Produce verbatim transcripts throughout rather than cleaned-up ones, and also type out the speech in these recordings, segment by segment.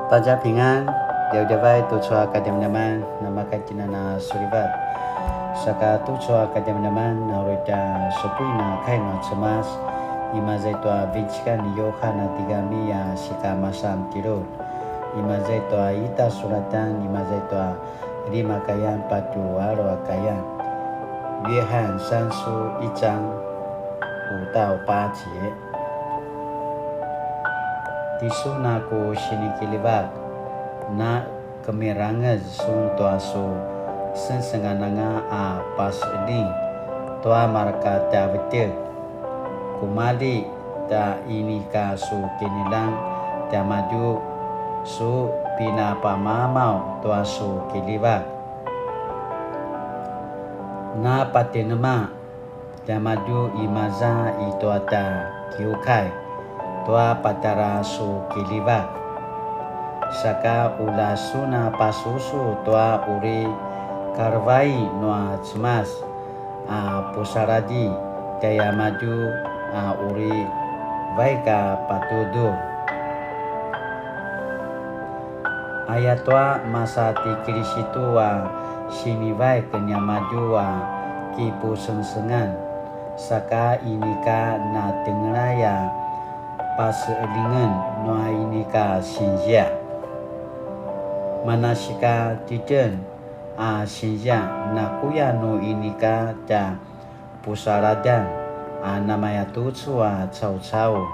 大家平安, djavadjavai tucu a kadjamadjaman, namakatjinana sulivat. Saka tucu a kadjamadjaman, na uri tja supuin a kai nua Cemas, imaza i tua vincikan ni Yuhan a tigami a sika masan tjelu. Imaza i tua ita sulatan, imaza i tua lima kayan patje alu a kayan. 約翰三書一章五到八節. Tisun a ku sinikiljivak, na kemirangez sun tua su sengsengan anga a paseljing tua marka tja vetjek. Kumalji ta inika su kinilang tiamadju su pinapamamaw tua su kiljivak. Na patinema tiamadju imaza i tua tja kiukai tua patjara su kiljivak. Saka ula sun a pasusu tua uri kalevai nua Cemas a pusaladji tiamadju a uri vaik a patudur. Ayatua masa ti Kilisitu a sinivaik niamadju a kipusengsengan, saka inika na tjengelay a paseljingen nua inika sinzia. Manasika titjen a sinzia nakuya nu inika tja pusaladjan a namaya tucu a caucau.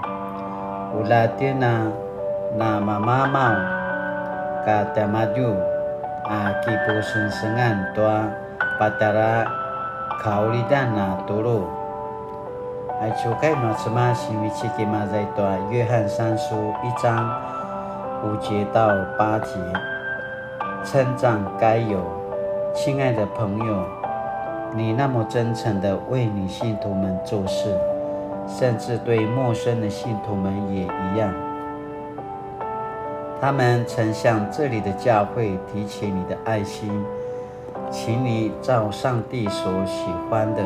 Ula tjen a namamamaw ka tiamadju a kipusengsengan tua patjara kaulidan a tulu. Aicu kai nua Cemas sinivecik imaza i tua 约翰三书一章五节到八节。 称赞该友。亲爱的朋友，你那么真诚地为你信徒们做事，甚至对陌生的信徒们也一样。他们曾向这里的教会提起你的爱心，请你照上帝所喜欢的，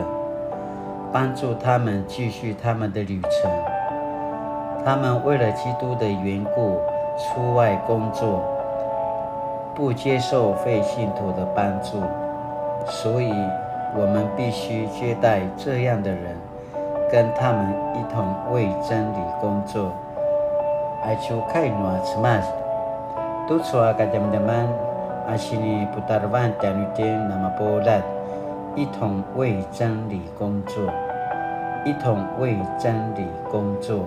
帮助他们继续他们的旅程。他们为了基督的缘故出外工作， 不接受非信徒的帮助，所以我们必须接待这样的人，跟他们一同为真理工作。Aicu kai nua Cemas. Tucu a kadjamadjaman a siniputarevan tjanuitjen namapuljat, 一同为真理工作，一同为真理工作。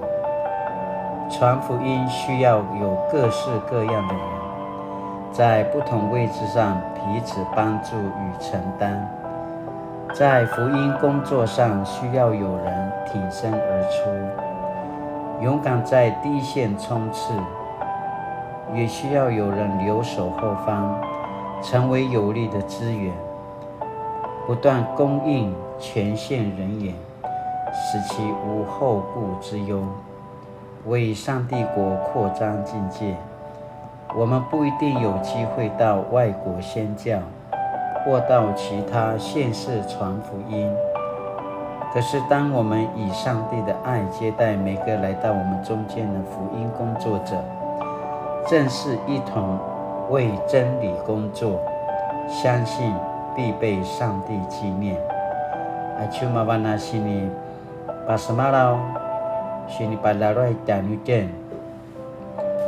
传福音需要有各式各样的人，在不同位置上彼此帮助与承担。在福音工作上需要有人挺身而出，勇敢在第一线冲刺，也需要有人留守后方，成为有力的支援。 不断供应前线人员，使其无后顾之忧，为上帝国扩张境界。我们不一定有机会到外国宣教，或到其他县市传福音，可是当我们以上帝的爱接待每个来到我们中间的福音工作者，正是一同为真理工作，相信必被上帝纪念。Aicu mavan a sinipasemalaw, sinipalaluay tjanuitjen.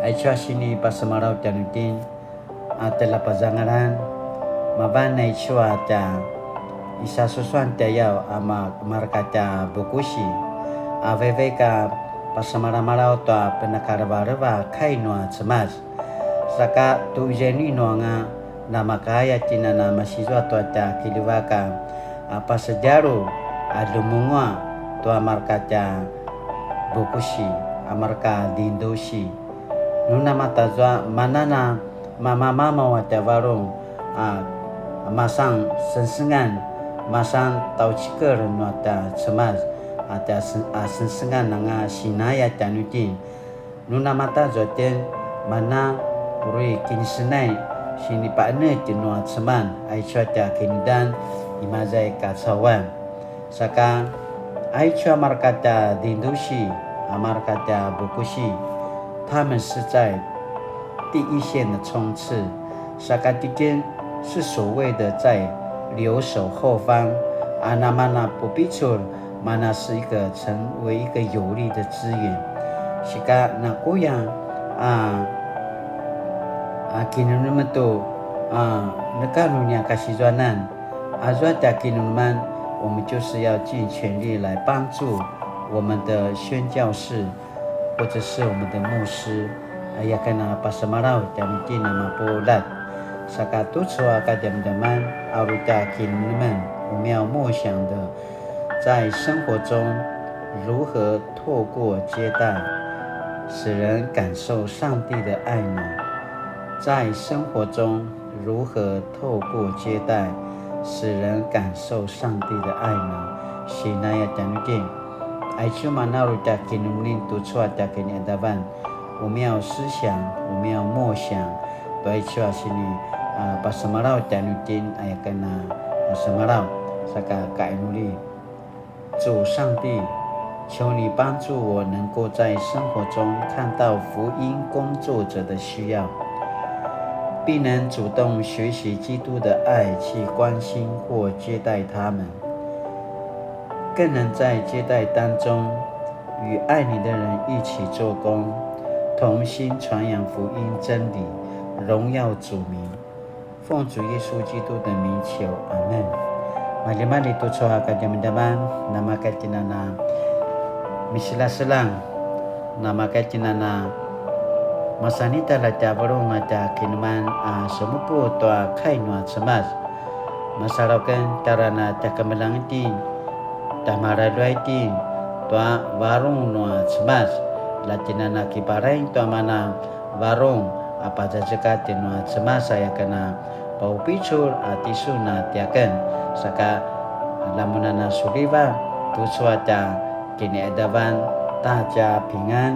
Aicu a sinipasemalaw tjanuitjen a tjaljapazangalan, mavan aicu a tja isasusuan tjayaw a ma-, marka tja bukusi, a vaivaik a pasemalamalaw tua penakalevaleva kai nua Cemas. Saka tu izainu anga namakaya tjen a na masizua tua tja kiljivak a pasedjalu a ljemenguaq tua marka tja bukusi, a marka dindusi. Nu namatazua manana mamamamaw a tja varung a masan sengsengan, masan tjaucikel nua tja Cemas a tja sen-, a sengsengan anga sinaya tjanuitjen. Nu namatazua tjen, mana uri kinisenay sinipaqenetj nua Cemas aicu a tja kinudan imaza i kacauan. Saka, aicu a marka tja dindusi, a marka tja bukusi, 他们是在第一线的冲刺。Saka titjen 是所谓的在留守后方，a namana pupicul, mana 是一个成为一个有力的资源。Sika nakuya a a kinemenem tu a neka nu nia kasizuanan, azua tja kinemeneman, 我们就是要尽全力来帮助我们的宣教士，或者是我们的牧师。Aya ken a pasemalaw tjanuitjen a mapuljat. Saka tucu a kadjamadjaman a uri tja kinemeneman, 我们要默想的，在生活中如何透过接待，使人感受上帝的爱呢？在生活中如何透过接待，使人感受上帝的爱呢？Sinaya tjanuitjen, aicu mana uri tja kinemenem tucu a tja kiniadavan, 我们要思想，我们要默想， Tua aicu a sini a pasemalaw tjanuitjen aya ken a pasemalaw. Saka kainuli. 主上帝，求你帮助我能够在生活中看到福音工作者的需要，并能主动学习基督的爱，去关心或接待他们，更能在接待当中与爱你的人一起做工，同心传扬福音真理，荣耀主名。奉主耶稣基督的名求，阿门。Maljimalji tucu a kadjamadjaman, namakatjinana misilaselang, namakatjinana masanita la tja varung a tja kinemenem a semupu tua kai nua Cemas. Masalu aken tjara na tja kemeljang itjen, tja maraluai itjen tua varung nua Cemas, la tjinana kiparaing tua mana varung a pazazekatj nua Cemas aya ken a paupicul a tisun a tiaken. Saka lamunana suliva tucu a tja kiniadavan, ta tja pingan.